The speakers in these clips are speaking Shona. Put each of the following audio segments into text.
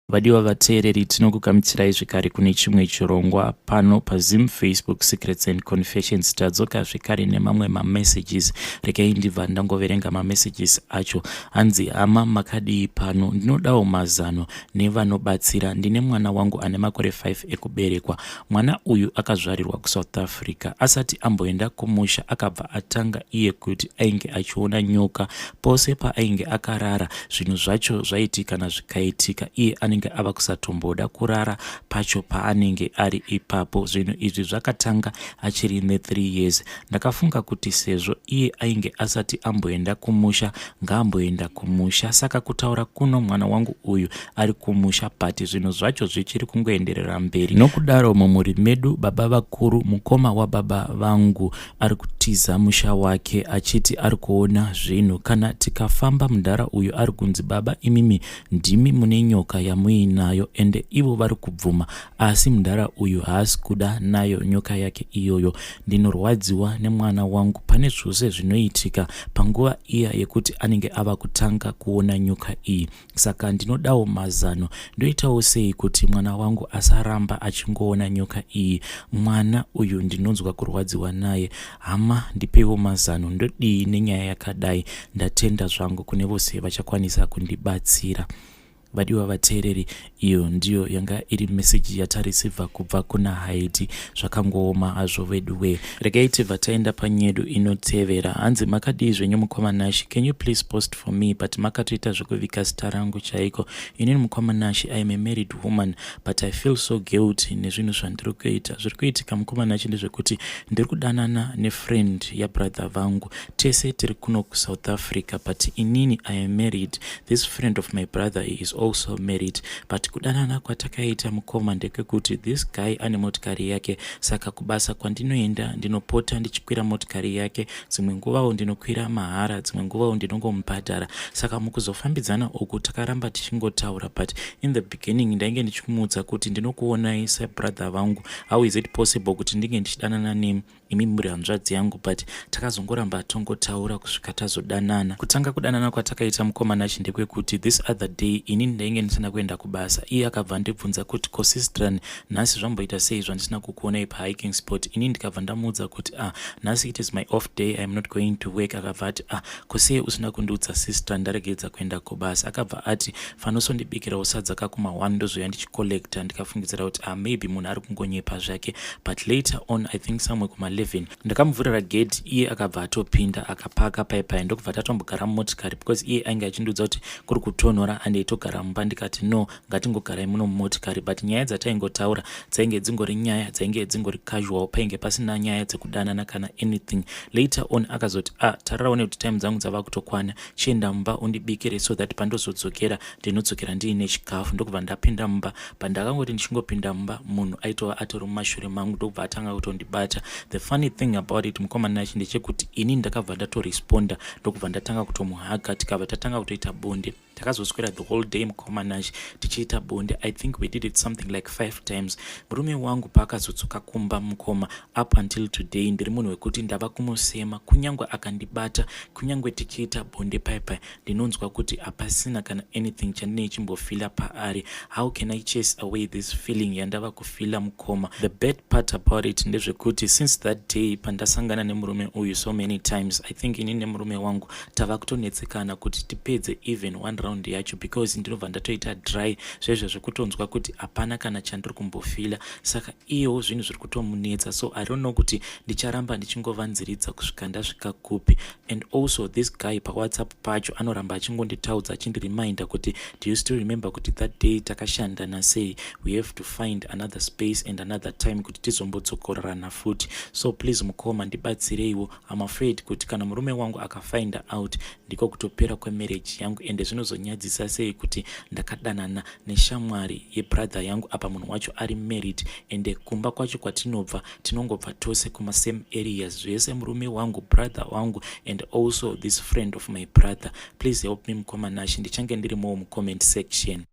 Vadiwa vateereri, tinokugamuchirai zvekare kune chimwe chirongwa pano paZim Facebook Secrets and Confessions. Tadzoka zvekare nemamwe mamessages. Regai ndibva ndangoverenga mamessages acho. Hanzi, hama, makadii pano? Ndinodawo mazano nevanobatsira. Ndine mwana wangu ane makore 5 ekuberekwa. Mwana uyu akazvarirwa kuSouth Africa. Asati amboenda kumusha akabva atanga iye kuti ainge achiona nyoka pose paainge akarara. Zvinhu zvacho zvaiti kana zvikaitika iye anenge ava kusatomboda kurara pacho paanenge ari ipapo. Zvinhu izvi zvakatanga achiri ne3 years. Ndakafunga kuti sezvo iye ainge asati amboenda kumusha, ngaamboenda kumusha. Saka kutaura kuno mwana wangu uyu ari kumusha, but zvinhu zvacho zvichiri kungoenderera mberi. Nokudaro mumhuri medu baba vakuru, mukoma wababa vangu, ari kutiza musha wake achiti ari kuona zvinhu. Kana tikafamba mudhara uyu ari kunzi, "Baba, imimi ndimi mune nyoka yamuinayo," ende ivo vari kubvuma, asi mudhara uyu haasi kuda nayo nyoka yake iyoyo. Ndinorwadziwa nemwana wangu pane zvose zvinoitika panguva iya yekuti anenge ava kutanga kuona nyoka iyi. Saka ndinodawo mazano, ndoitawo sei kuti mwana wangu asaramba achingoona nyoka iyi? Mwana uyu ndinonzwa kurwadziwa naye. Hama, ndipeiwo mazano, ndodii nenyaya yakadai? Ndatenda zvangu kune vose vachakwanisa kundibatsira. Vadiwa vateereri, iyo ndiyo yanga iri meseji yatareceiva kubva kuna Haiti. Zvakangooma hazvo vedu wee. Regai tibva taenda panyedu inotevera. Hanzi, makadii zvenyu mukoma Nashi? Can you please post for me? But makatoita zvekuvika zita rangu chaiko. Inini mukoma Nashi, I am a married woman, but I feel so guilty nezvinhu zvandiri kuita. Zviri kuitika mukoma Nashi ndezvekuti ndiri kudanana nefriend yabrother vangu. Tese tiri kuno kuSouth Africa, but inini I am married. This friend of my brother is also married, but kudanana kwatakaita mukoma ndekekuti this guy ane motikari yake. Saka kubasa kwandinoenda ndinopota ndichikwira motikari yake. Dzimwe nguvawo ndinokwira mahara, dzimwe nguvawo ndinongomubhadhara. Saka mukuzofambidzana uku takaramba tichingotaura, but in the beginning ndainge ndichimuudza kuti ndinokuonai sebrother vangu. How is it possible kuti ndinge ndichidanana nemi imi muri hanzvadzi yangu? But takazongoramba tongotaura kusvika tazodanana. Kutanga kudanana kwatakaita mukoma Nashi ndekwekuti this other day inini ndainge ndisina kuenda kubasa. Iye akabva ndibvunza kuti, "Ko sistran, nhasi zvamboita sei zvandisina kukuonai pahiking spot?" Inini ndikabva ndamuudza kuti, "Ah, nhasi it is my off day, I am not going to work." Akabva ati, "Ah, ko sei usina kundiudza sister, ndaregedza kuenda kubasa?" Akabva ati, "Fanosondibikirawo sadza kakuma 1, ndozoya ndichicollecta." Ndikafungidzira kuti, ah, maybe munhu ari kungonyepa zvake. But later on, I think somewhere kuma11, ndakamuvhurira gate, iye akabva atopinda, akapaka paipai, ndokubva tatombogara mumotikari because iye ainge achindiudza kuti kuri kutonhora and aitogara mumba. Ndikati, "No, ngatingogarai muno mumotikari." But nyaya dzataingotaura dzainge dzingori nyaya dzainge dzingori casual, painge pasina nyaya dzekudanana kana anything. Later on akazoti, "Ah, tarirawo nekuti time dzangu dzava kutokwana, chienda mumba undibikire so that pandozodzokera ndinodzokera ndiine chikafu." Ndokubva ndapinda mumba. Pandakangoti ndichingopinda mumba, munhu aitova atori mumashure mangu, ndokubva atanga kutondibata. The funny thing about it mukoma Nashi ndechekuti ini ndakabva ndatoresponda, ndokubva ndatanga kutomuhaga, tikabva tatanga kutoita bonde. Takazoswera the whole day mukoma Nashi tichiita bonde. I think we did it something like five times. Murume wangu paakazodzoka kumba mukoma, up until today ndiri munhu wekuti ndava kumusema. Kunyange akandibata, kunyange tichiita bonde paipai, ndinonzwa kuti hapasina kana anything chandinei chimbofeela paari. How can I chase away this feeling yandava kufeela mukoma? The bad part about it ndezvekuti since that day pandasangana nemurume uyu so many times, I think ini nemurume wangu tava kutonetsekana kuti tipedze even one round yacho because ndinobva ndatoita dry zvezvo zvekutonzwa kuti hapana kana chandiri kumbofeela. Saka iyewo zvinhu zviri kutomunetsa, so I don't know kuti ndicharamba ndichingovanziridza kusvika ndasvika kupi. And also this guy paWhatsApp pacho anoramba achingonditaudza, achindireminda kuti, "Do you still remember kuti that day takashandana sei? We have to find another space and another time kuti tizombodzokororana futi." So please mukoma, ndibatsireiwo. I'm afraid kuti kana murume wangu akafinda out, ndiko kutopera kwemarriage yangu. Ende zvinozonyadzisa sei kuti ndakadanana neshamwari yebrother yangu, apa munhu wacho ari married? Ende kumba kwacho kwatinobva, tinongobva tose kumasame areas zvese, murume wangu, brother wangu and also this friend of my brother. Please help me mukoma Nashi. Ndichange ndirimowo mucomment section.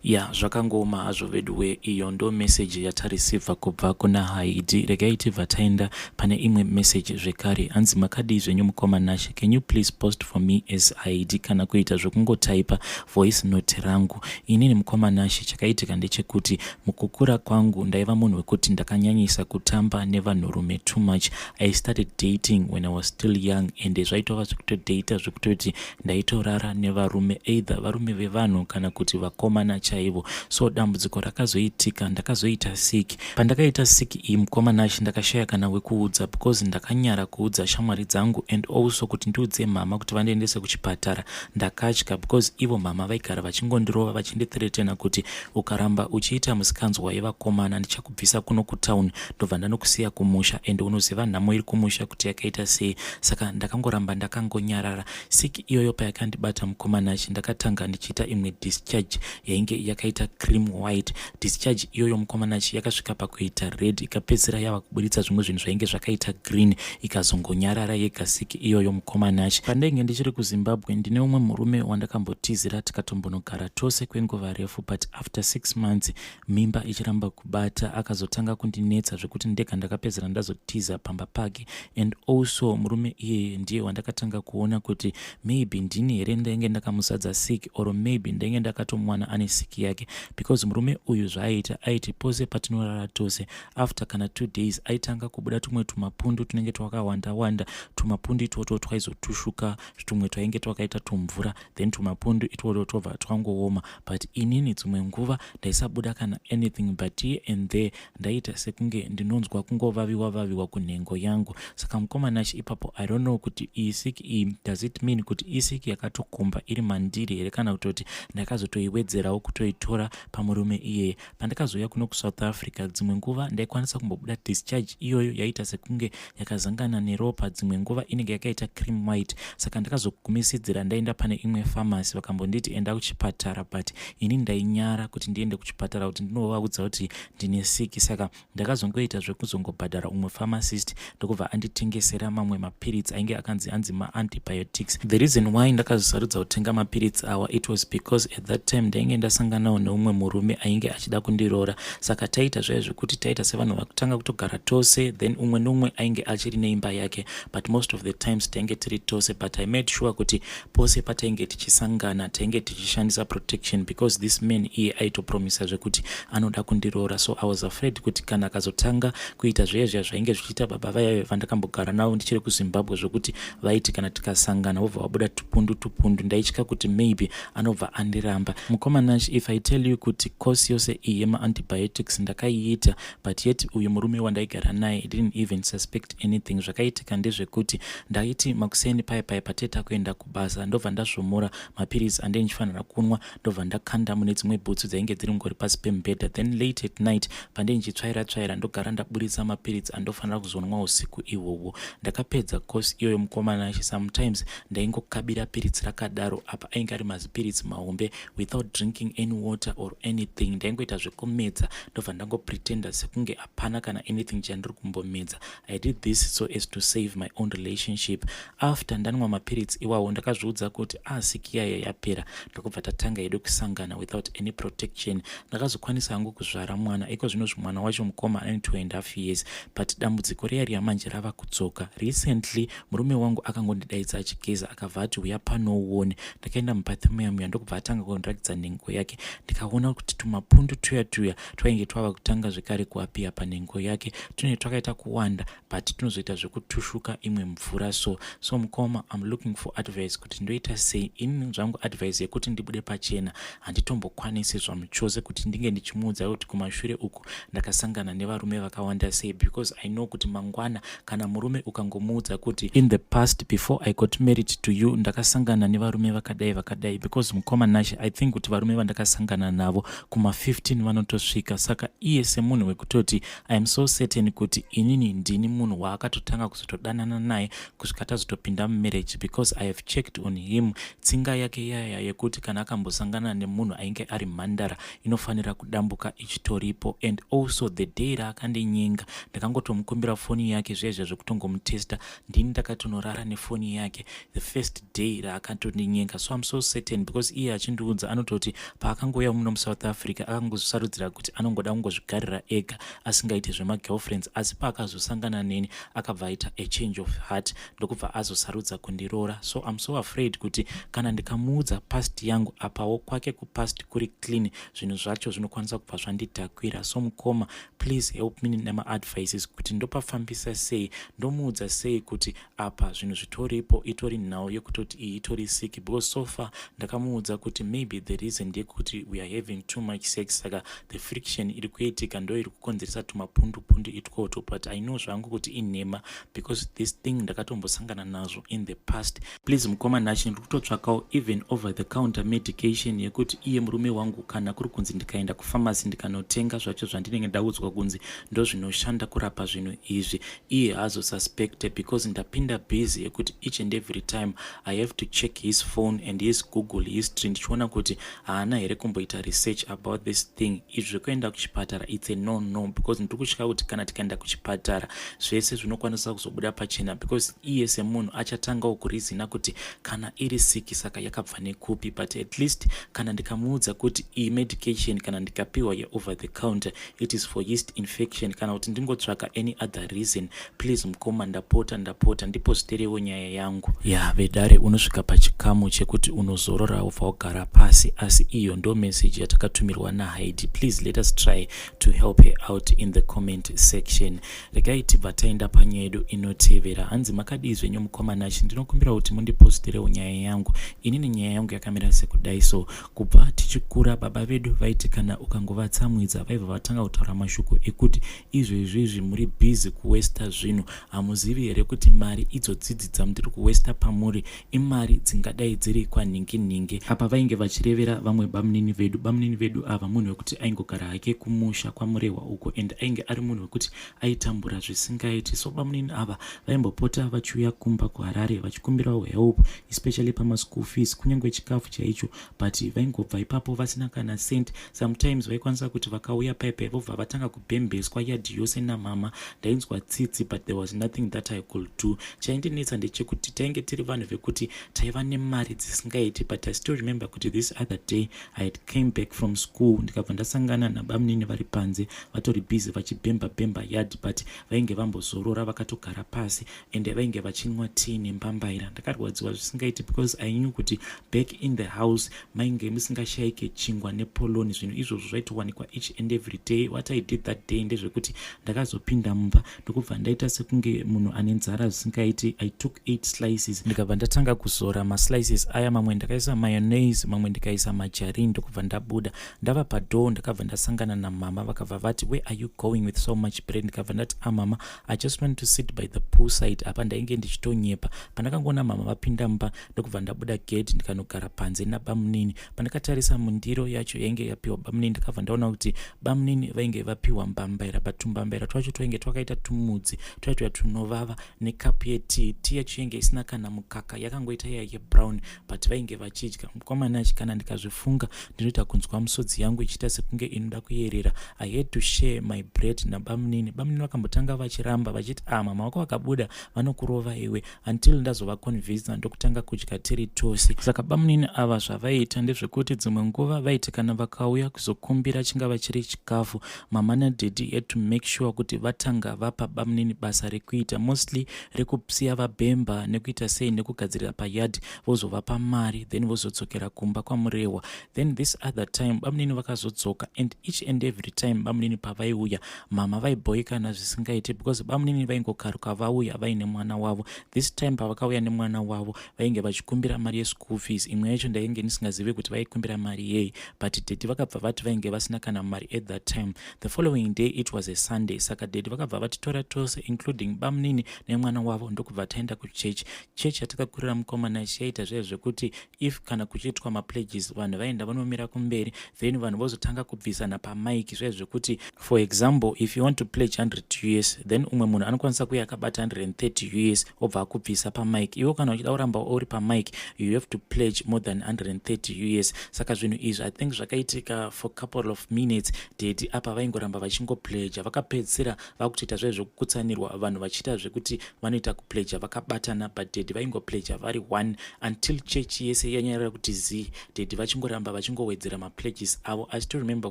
Ya, zvakangooma hazvo veduwe. Iyo ndo message yatareceiva kubva kuna Haidi. Regai tibva taenda pane imwe message zvekare. Hanzi, "Makadii zvenyu mukoma Nashe? Can you please post for me as Haidi kana kuita zvekungotaipa voice note rangu? Inini mukoma Nashe, chakaitika ndechekuti mukukura kwangu ndaiva munhu wekuti ndakanyanyisa kutamba nevanhurume too much. I started dating when I was still young and zvaitova zvekutodata, zvekutoti ndaitorara nevarume, either varume vevanhu kana kuti vakomana chaivo. So dambudziko rakazoitika, ndakazoita sick. Pandakaita sick iyi, mukoma Nashe, ndakashaya kana wekuudza because ndakanyara kuudza shamwari dzangu and also kuti ndiudze mama kuti vandiendese kuchipatara ndakatya because ivo mama vaigara vachingondirova, vachindithreatena kuti ukaramba uchiita musikanzwa yevakomana ndichakubvisa kuno kutauni, ndobva ndanokusiya kumusha, and unoziva nhamo iri kumusha kuti yakaita sei. Saka ndakangoramba ndakangonyarara. Sick iyoyo payakandibata, mukoma Nashe, ndakatanga ndichiita imwe discharge yainge yakaita cream white. Discharge iyoyo, mukoma Nashe, yakasvika pakuita red, ikapedzisira yava kuburitsa zvimwe zvinhu zvainge zvakaita green, ikazongonyarara yega sick iyoyo. Mukoma Nashe, pandainge ndichiri kuZimbabwe, ndine umwe murume wandakambotizira, tikatombonogara tose kwenguva refu, but after 6 months mimba ichiramba kubata, akazotanga kundinetsa zvekuti ndega ndakapedzera ndazotiza pamba pake. And also murume iyeye ndiye wandakatanga kuona kuti maybe ndini here ndainge ndakamuzadza sick or maybe ndainge ndakatomwana ane sick yake, because murume uyu zvaaiita, aiti pose patinorara tose, after kana 2 days aitanga kubuda tumwe tumapundu tunenge twakawanda wanda. Tumapundu itwotwo twaizotushuka, tumwe twainge twakaita tumvura, then tumapundu itwotwo twobva twangooma. But inini dzimwe nguva ndaisabuda kana anything, but here and there ndaiita sekunge ndinonzwa kungovaviwa vaviwa kunhengo yangu. Saka mukoma Nashe, ipapo I don't know kuti iyi sick iyi, does it mean kuti isick yakatokomba iri mandiri here, kana kutoti ndakazotoiwedzerawo kutoitora pamurume iyeye? Pandakazouya kuno kuSouth Africa, dzimwe nguva ndaikwanisa kumbobuda discharge iyoyo yaita sekunge yakazangana neropa, dzimwe nguva inenge yakaita cream white. Saka ndakazogumisidzira ndaenda pane imwe pharmacy, vakambonditi enda kuchipatara, but ini ndainyara kuti ndiende kuchipatara kuti ndinovaudza kuti ndine sick. Saka ndakazongoita zvekuzongobhadhara umwe pharmacist, ndokubva anditengesera mamwe mapiritsi ainge akanzi anzi maantibiotics. The reason why ndakazosarudza kutenga mapiritsi awa, it was because at that time ndainge ndasanganawo neumwe murume ainge achida kundiroora. Saka taita zvaiva zvekuti taita sevanhu vakutanga kutogara tose, then umwe neumwe ainge achiri neimba yake, but most of the times tainge tiri tose. But I made sure kuti pose patainge tichisangana tainge tichishandisa protection, because this man iye aitopromisa zvekuti anoda kundiroora. So I was afraid kuti kana akazotanga kuita zviya zviya zvainge zvichiita baba vaya vandakambogara navo ndichiri kuZimbabwe, zvokuti vaiti kana tikasangana vobva vabuda tupundu tupundu, ndaitya kuti maybe anobva andiramba. Mukoma Nashe, if I tell you kuti course yose iyi yemaantibiotics ndakaiita, but yet uyu murume wandaigara naye didn't even suspect anything. Zvakaitika ndezvekuti ndaiti makuseni paya paya pateta kuenda kubasa, ndobva ndazvomora mapiritsi andei ndichifanira kunwa, ndobva ndakanda mune dzimwe bhutsu dzainge dziri ngori pasi pemubhedha. Then late at night pandei ndichitsvaira tsvaira, ndogara ndaburitsa mapiritsi andofanira kuzonwa usiku ihwohwo. Ndakapedza course iyoyo, mukoma Nashe. Sometimes ndaingokabira piritsi rakadaro, apa ainge ari mazipiritsi mahombe, without drinking any water or anything. Ndaingoita zvekumedza, ndobva ndangopretenda sekunge hapana kana anything chandiri kumbomedza. I did this so as to save my own relationship. After ndanwa mapiritsi iwawo, ndakazviudza kuti sick iyaya yapera. Ndokubva tatanga hedu kusangana without any protection. Ndakazokwanisa hangu kuzvara mwana. Iko zvino mwana wacho, mukoma, ane 2.5 years, but dambudziko riya riya manje rava kudzoka. Recently murume wangu akangondidaidza achigeza, akabva ati, "Uya pano uone." Ndakaenda mubathroom muya muya, ndokubva atanga kundirakidza nhengo yake. Ndikaona kuti tumapundu tuya tuya twainge twava kutanga zvekare kuappear panhengo yake. Tunenge twakaita kuwanda, but tunozoita zvekutushuka imwe mvura. So mukoma, I'm looking for advice kuti ndoita sei. Ini zvangu advice yekuti ndibude pachena handitombokwanisi zvamuchose kuti ndinge ndichimuudza kuti kumashure uku ndakasangana nevarume vakawanda sei, because I know kuti mangwana kana murume ukangomuudza kuti in the past, before I got married to you, ndakasangana nevarume vakadai vakadai, because mukoma Nashe, I think kuti varume vandakasangana navo kuma15 vanotosvika. Saka iye semunhu wekutoti I am so certain kuti inini ndini munhu waakatotanga kuzotodanana naye kusvika tazotopinda mumarriage, because I have checked on him, tsinga yake yaya yekuti kana akambosangana nemunhu ainge ari mhandara inofanira kudambuka ichitoripo. And also the day raakandinyenga, ndakangotomukumbira foni yake zviya zviya zvekutongomutesta. Ndini ndakatonorara nefoni yake the first day raakatondinyenga. So I'm so certain, because iye achindiudza anototi Paakangouya muno muSouth Africa, akangozvisarudzira kuti anongoda kungozvigarira ega, asingaiti zvemagirlfriends. Asi paakazosangana neni, akabva aita a change of heart, ndokubva azosarudza kundiroora. So I'm so afraid kuti kana ndikamuudza past yangu, apawo kwake kupast kuri clean, zvinhu zvacho zvinokwanisa kubva zvandidhakwira. So mukoma, please help me nemaadvices kuti ndopafambisa sei, ndomuudza sei kuti apa zvinhu zvitoripo, itori nhau yekutoti iyi itori sick, because so far ndakamuudza kuti maybe the reason ndeyekuti we are having too much sex, saka the friction iri kuitika ndo iri kukonzeresa tumapundu pundu itwoto. But I know zvangu kuti inhema, because this thing ndakatombosangana nazvo in the past. Please, mukoma Nashi, ndiri kutotsvakawo even over the counter medication yekuti iye murume wangu, kana kuri kunzi ndikaenda kufamasi ndikanotenga zvacho zvandinenge ndaudzwa kunzi ndo zvinoshanda kurapa zvinhu izvi, iye haazosuspecte, because ndapinda busy yekuti each and every time I have to check his phone and his Google history, ndichiona kuti haana here kumboita research about this thing. Izvi zvekuenda kuchipatara, it's a no no, because ndiri kutya kuti kana tikaenda kuchipatara, zvese zvinokwanisa kuzobuda pachena, because iye semunhu achatangawo kureasona kuti kana iri sick, saka yakabva nekupi? But at least kana ndikamuudza kuti iyi medication, kana ndikapiwa yeover the counter, it is for yeast infection, kana kuti ndingotsvaka any other reason. Please mukoma, ndapota, ndapota, ndiposterewo nyaya yangu. Ya, vedare, unosvika pachikamu chekuti unozorora, ubva wagara pasi. Asi iyo ndo message yatakatumirwa naHaidi. Please let us try to help her out in the comment section. Regai tibva taenda panyaya yedu inotevera. Hanzi, "Makadii zvenyu mukoma Nashi? Ndinokumbira kuti mundiposterewo nyaya yangu. Inini nyaya yangu yakamira sekudai. So kubva tichikura, baba vedu vaiti kana ukangovatsamwidza, vaibva vatanga kutaura mashoko ekuti, 'Izvezvizvi muri busy kuwaster zvinhu. Hamuzivi here kuti mari idzo dzidzi dzamundiri kuwaster pamuri imari dzingadai dziri kwanhingi nhingi?' Apa vainge vachirevera vamwe bamunini vedu. Bamunini vedu ava munhu wekuti aingogara hake kumusha kwaMurehwa uko, and ainge ari munhu wekuti aitambura zvisingaiti. So bamunini ava vaimbopota vachiuya kumba kuHarare vachikumbirawo help, especially pamaschool fees, kunyange chikafu chaicho, but vaingobva ipapo vasina kana cent. Sometimes vaikwanisa kuti vakauya paipai, vobva vatanga kubhembeswa yadhi yose namama. Ndainzwa tsitsi, but there was nothing that I could do. Chaindinetsa ndechekuti tainge tiri vanhu vekuti taiva nemari dzisingaiti. But I still remember kuti this other day I had came back from school, ndikabva ndasangana nabamunini vari panze, vatori busy vachibhemba bhemba yard, but vainge vambozorora, vakatogara pasi, ende vainge vachinwa tii nembambaira. Ndakarwadziwa zvisingaiti, because I knew kuti back in the house mainge musingashayike chingwa nepoloni. Zvinhu izvozvo zvaitowanikwa each and every day. What I did that day ndezvekuti ndakazopinda mumba, ndokubva ndaita sekunge munhu ane nzara zvisingaiti. I took eight slices, ndikabva ndatanga kuzora maslices aya. Mamwe ndakaisa mayonnaise, mamwe ndikaisa margarine, ndokubva ndabuda. Ndava padoor, ndakabva ndasangana namama. Vakabva vati, 'Where are you going with so much bread?' Ndikabva ndati, 'Amama, ah, I just want to sit by the pool side.' Apa ndainge ndichitonyepa. Pandakangoona mama vapinda mumba, ndokubva ndabuda gate, ndikanogara panze nabamunini. Pandakatarisa mundiro yacho yainge yapiwa bamunini, ndakabva ndaona kuti bamunini vainge vapiwa mbambaira, but tumbambaira twacho twainge twakaita tumudzi twaitwa tunovava, nekapu yetii. Tii yacho yainge isina kana mukaka, yakangoita iya yebrown, but vainge vachidya. Mukomana, kana ndikazvifunga, ndinoita kunzwa musodzi yangu ichiita sekunge inoda kuyerera. I had to share my bread nabamunini. Bamunini vakambotanga vachiramba, vachiti, 'Ah, mama vako vakabuda vanokurova iwe,' until ndazovaconvinsa, ndokutanga kudya tiri tose. Saka bamunini ava zvavaiita ndezvekuti dzimwe nguva vaiti kana vakauya kuzokumbira, chingava chiri chikafu, mama nadaddy had to make sure kuti vatanga vapa bamunini basa rekuita, mostly rekusiya vabhemba nekuita sei, nekugadzirira payard, vozovapa mari, then vozodzokera kumba kwaMurehwa. Then this other time bamunini vakazodzoka, and each and every time bamunini pavaiuya, mama vaibhoikana zvisingaiti, because bamunini vaingokaruka vauya vaine mwana wavo. This time pavakauya nemwana wavo, vainge vachikumbira mari yeschool fees. Imwe yacho ndainge ndisingazivi kuti vaikumbira mari yei, but daddy vakabva vati vainge vasina kana mari at that time. The following day, it was a Sunday, saka daddy vakabva vatitora tose, including bamunini nemwana wavo, ndokubva taenda kuchechi. Chechi yatakakurira, mukomana, chiyaita zviya zvekuti if kana kuchiitwa mapledges, vanhu vaenda vanomira kumberi, then vanhu vozotanga kubvisana pamike, zviya zvekuti, for example, if you want to pledge 100 US, then umwe munhu anokwanisa kuuya akabata 130 US, obva akubvisa pamike. Iwe kana uchida kuramba uri pamike, you have to pledge more than 130 US. Saka zvinhu izvi, I think zvakaitika for couple of minutes. Daddy apa vaingoramba vachingopledga. Vakapedzisira vakutoita zvaizvo zvekukutsanirwa, vanhu vachiita zvekuti vanoita kupledga vakabatana, but daddy vaingopledga vari one, until chechi yese yanyarara kuti zii, daddy vachingoramba. Vairamba vachingowedzera mapledges avo. I still remember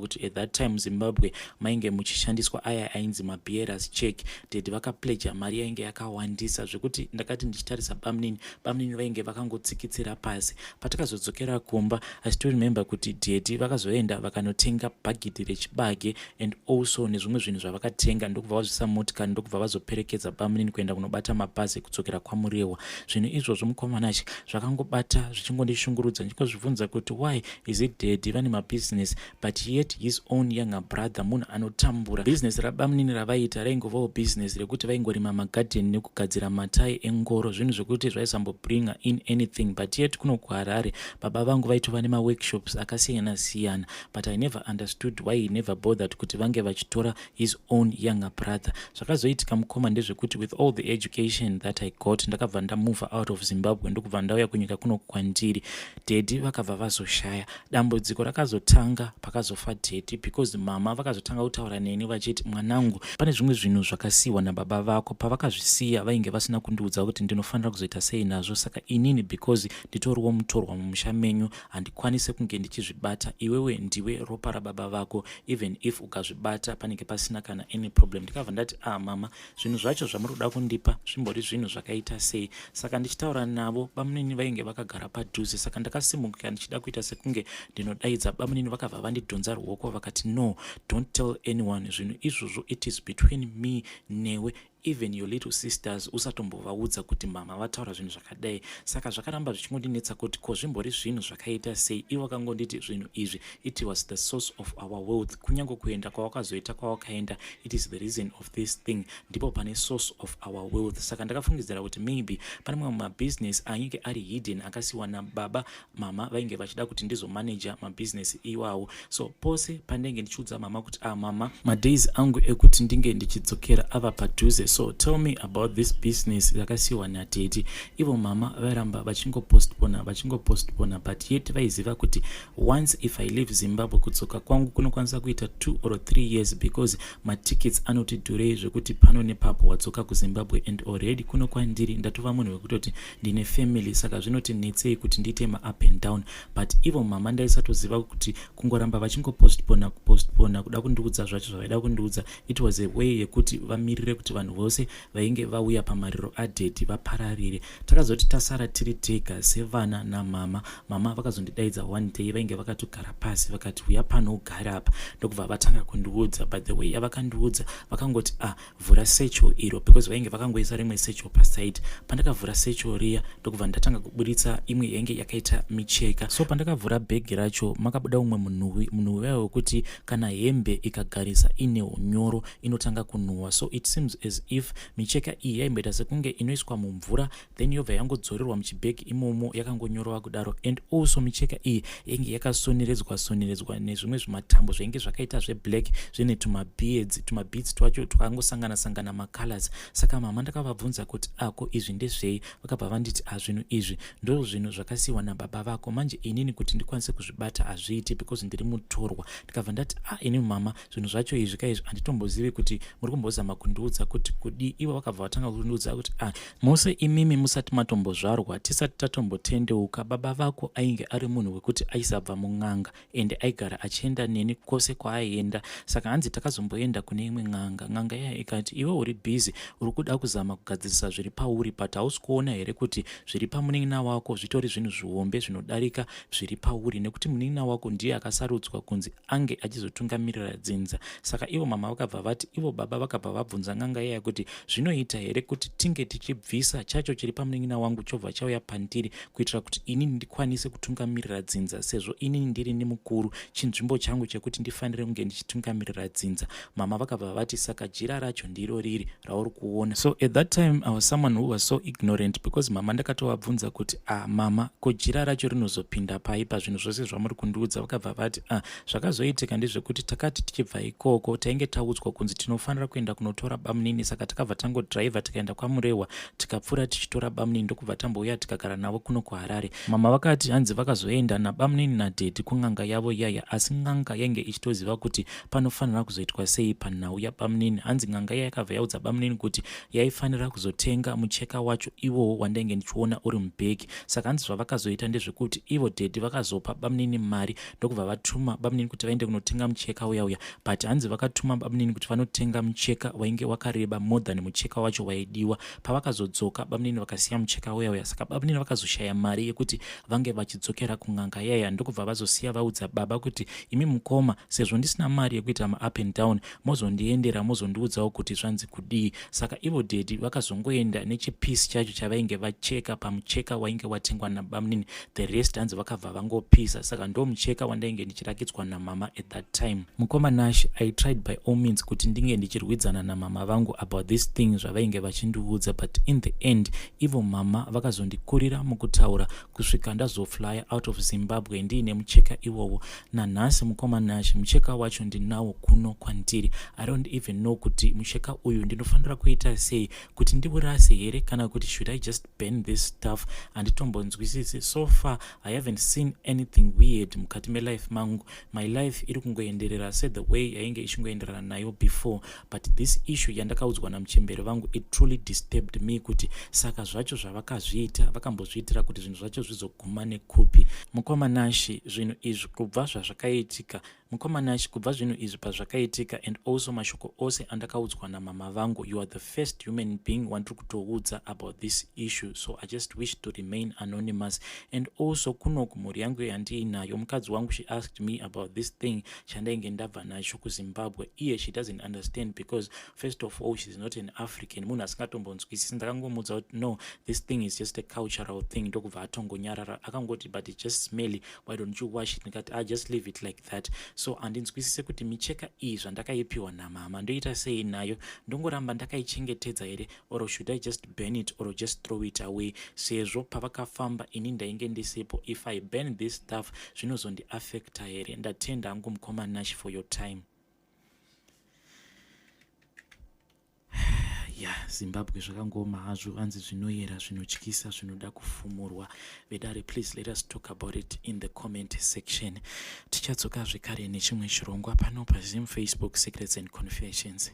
kuti at that time Zimbabwe mainge muchishandiswa aya ainzi mabearers check. Daddy vakapledja mari yainge yakawandisa zvekuti ndakati ndichitarisa bamunini, bamunini vainge vakangotsikitsira pasi. Patakazodzokera kumba, I still remember kuti daddy vakazoenda vakanotenga bhagidhi rechibage and also nezvimwe zvinhu zvavakatenga, ndokubva vazvisa motikari, ndokubva vazoperekedza bamunini kuenda kunobata mabhazi ekudzokera kwaMurewa. Zvinhu izvozvo, mukomanachi, zvakangobata zvichingondishungurudza, ndichingozvibvunza kuti why is it daddy vane mabhizinesi but yet his own younger brother munhu anotambura? Bhizinesi rabamunini ravaiita raingovawo bhizinesi rekuti vaingorima magadheni nekugadzira matai engoro, zvinhu zvekuti zvaisambobringa in anything. But yet kuno kuHarare baba vangu vaitova nemaworkshops akasiyana siyana, but I never understood why he never bothered kuti vange vachitora his own younger brother. Zvakazoitika, mukoma, ndezvekuti with all the education that I got, ndakabva ndamove out of Zimbabwe, ndokubva ndauya kunyika kuno kwandiri. Daddy vakabva vazoshaya. Dambudziko rakazotanga pakazofa daddy, because mama vakazotanga kutaura neni vachiti, "Mwanangu, pane zvimwe zvinhu zvakasiyiwa nababa vako. Pavakazvisiya vainge vasina kundiudza kuti ndinofanira kuzoita sei nazvo. Saka inini, because nditoriwo mutorwa mumusha menyu, handikwanisi kunge ndichizvibata. Iwewe ndiwe ropa rababa vako. Even if ukazvibata, panenge pasina kana any problem." Ndikabva ndati, "Ah mama, zvinhu zvacho zvamuri kuda kundipa zvimbori zvinhu zvakaita sei?" Saka ndichitaura navo, bamunini vainge vakagara padhuze. Saka ndakasimuka ndichida kuita sekunge ndinodaidza bamunini, vakabva vandidhonza ruoko vakati, "No, don't tell anyone zvinhu izvozvo. It is between me newe. Even your little sisters usatombovaudza kuti mama vataura zvinhu zvakadai." Saka zvakaramba zvichingondinetsa kuti ko zvimbori zvinhu zvakaita sei? Ivo vakangonditi zvinhu izvi, it was the source of our wealth. Kunyange kuenda kwawakazoita kwawakaenda, it is the reason of this thing. Ndipo pane source of our wealth. Saka ndakafungidzira kuti maybe pane mamwe mabhizinesi ainge ari hidden akasiyiwa nababa. Mama vainge vachida kuti ndizomanaja mabhizinesi iwawo. So pose pandenge ndichiudza mama kuti, "Ah mama, madays angu ekuti ndinge ndichidzokera ava padhuze, so tell me about this business yakasiyiwa nadaddy," ivo mama vairamba vachingopostpona, vachingopostpona, but yet vaiziva kuti once if I leave Zimbabwe, kudzoka kwangu kunokwanisa kuita 2 or 3 years, because matickets anoti dhurei zvekuti pano nepapo wadzoka kuZimbabwe, and already kuno kwandiri ndatova munhu wekutoti ndine family, saka zvinoti netsei kuti ndiite maup and down. But ivo mama ndaisatoziva kuti kungoramba vachingopostpona, kupostpona kuda kundiudza zvacho zvavaida kundiudza, it was a way yekuti vamirire kuti vanhu vose vainge vauya pamariro adaddy vapararire. Takazoti tasara tiri tega sevana namama, mama vakazondidaidza one day. Vainge vakatogara pasi, vakati, "Uya pano ugare apa," ndokubva vatanga kundiudza. But the way yavakandiudza, vakangoti, "Ah, vhura satchel iro," because vainge vakangoisa rimwe satchel paside. Pandakavhura satchel riya, ndokubva ndatanga kuburitsa imwe yainge yakaita micheka. So pandakavhura bhegi racho, makabuda umwe munhuwi, munhuwi waiva wekuti kana hembe ikagarisa ine unyoro inotanga kunhuhwa. So it seems as if micheka iyi yaimboita sekunge inoiswa mumvura, then yobva yangodzorerwa muchibhegi imomo yakangonyorova kudaro. And also micheka iyi yainge yakasoneredzwa soneredzwa nezvimwe zvimatambo zvainge zvakaita zveblack, zvine tumabeads, tumabeads twacho twakangosangana sangana macolors. Saka mama ndakavabvunza kuti, "Ako izvi ndezvei?" Vakabva vanditi, "Azvinhu izvi ndo zvinhu zvakasiyiwa nababa vako. Manje inini kuti ndikwanise kuzvibata hazviiti because ndiri mutorwa." Ndikabva ndati, "A ah, ini mama, zvinhu zvacho izvi kaizvi handitombozivi kuti muri kumbozama kundiudza kuti kudi." Ivo vakabva vatanga kundiudza kuti, "Ah, mose imimi musati matombozvarwa, tisati tatombotendeuka, baba vako ainge ari munhu wekuti aisabva mun'anga, ende aigara achienda neni kwose kwaaienda. Saka hanzi takazomboenda kune imwe n'anga. N'anga iya ikati, 'Iwe uri busy, uri kuda kuzama kugadzirisa zviri pauri, but hausi kuona here kuti zviri pamunin'ina wako zvitori zvinhu zvihombe zvinodarika zviri pauri, nekuti munin'ina wako ndiye akasarudzwa kunzi ange achizotungamirira dzinza?' Saka ivo mama vakabva vati, ivo baba vakabva vabvunza n'anga iya kuti, 'Zvinoita here kuti tinge tichibvisa chacho chiri pamunin'ina wangu chobva chauya pandiri, kuitira kuti inini ndikwanise kutungamirira dzinza, sezvo inini ndiri nemukuru, chinzvimbo changu chekuti ndifanire kunge ndichitungamirira dzinza?' Mama vakabva vati, 'Saka jira racho ndiro riri rauri kuona.' So at that time I was someone who was so ignorant, because mama ndakatovabvunza kuti, "Ah mama, ko jira racho rinozopinda pai pazvinhu zvose zvamuri kundiudza?" Vakabva vati, "Ah, zvakazoitika ndezvekuti takati tichibva ikoko, tainge taudzwa kunzi tinofanira kuenda kunotora bamunini. Saka Saka takabva tangodriver tikaenda kwaMurehwa, tikapfuura tichitora bamunini, ndokubva tambouya tikagara navo kuno kuHarare. Mama vakati hanzi vakazoenda nabamunini nadhedhi kun'anga yavo iyaya, asi n'anga yainge ichitoziva kuti panofanira kuzoitwa sei panhau yabamunini. Hanzi n'anga iya yakabva yaudza bamunini kuti yaifanira kuzotenga mucheka wacho iwowo wandainge ndichiona uri mubhegi. Saka hanzi zvavakazoita ndezvekuti ivo dhedhi vakazopa bamunini mari, ndokubva vatuma bamunini kuti vaende kunotenga mucheka uya uya. But hanzi vakatuma bamunini kuti vanotenga mucheka wainge wakareba more than mucheka wacho waidiwa. Pavakazodzoka, bamunini vakasiya mucheka uya uya. Saka bamunini vakazoshaya mari yekuti vange vachidzokera kun'anga yaya, ndokubva vazosiya vaudza baba kuti, imi mukoma, sezvo ndisina mari yekuita maup and down, mozondiendera mozondiudzawo kuti zvanzi kudii. Saka ivo dhedhi vakazongoenda nechipisi chacho chavainge vacheka pamucheka wainge watengwa nabamunini. The rest hanzi vakabva vangopisa. Saka ndo mucheka wandainge ndichirakidzwa namama at that time. Mukoma Nash, I tried by all means kuti ndinge ndichirwidzana namama vangu about this thing zvavainge vachindiudza, but in the end ivo mama vakazondikurira mukutaura kusvika ndazoflya out of Zimbabwe ndiine mucheka iwowo. Nanhasi, mukoma Nash, mucheka wacho ndinawo kuno kwandiri. I don't even know kuti mucheka uyu ndinofanira kuita sei, kuti ndiurase here kana kuti should I just burn this stuff? Handitombonzwisisi. So far I haven't seen anything weird mukati melife mangu. My life iri kungoenderera se the way yainge ichingoenderana nayo before, but this issue yandakaudzwa namuchemberi vangu, it truly disturbed me, kuti saka zvacho zvavakazviita vakambozviitira kuti zvinhu zvacho zvizoguma nekupi? Mukoma Nashi, zvinhu izvi kubva zvazvakaitika, mukoma Nashi, kubva zvinhu izvi pazvakaitika and also mashoko ose andakaudzwa namama vangu, you are the first human being wandiri kutoudza about this issue, so I just wish to remain anonymous. And also kunoku mhuri yangu yandiinayo, mukadzi wangu, she asked me about this thing chandainge ndabva nacho kuZimbabwe. Iye she doesn't understand because first of all she's not an African, munhu asingatombonzwisisi. Ndakangomudza kuti no, this thing is just a cultural thing, ndokubva atongonyarara. Akangoti, "But it just smelly, why don't you wash it?" Ndikati, "I just leave it like that." So handinzwisise kuti micheka iyi zvandakaipiwa namama ndoita sei nayo. Ndongoramba ndakaichengetedza here, or should I just burn it or just throw it away, sezvo pavakafamba ini ndainge ndisipo? If I burn this stuff, zvinozondiafecta here? Ndatenda hangu, mukoma Nash, for your time. Ya, Zimbabwe zvakangoma hazvo. Hanzi zvinoyera, zvinotyisa, zvinoda kufumurwa. Vedare, please let us talk about it in the comment section. Tichadzoka zvekare nechimwe chirongwa pano paZim Facebook Secrets and Confessions.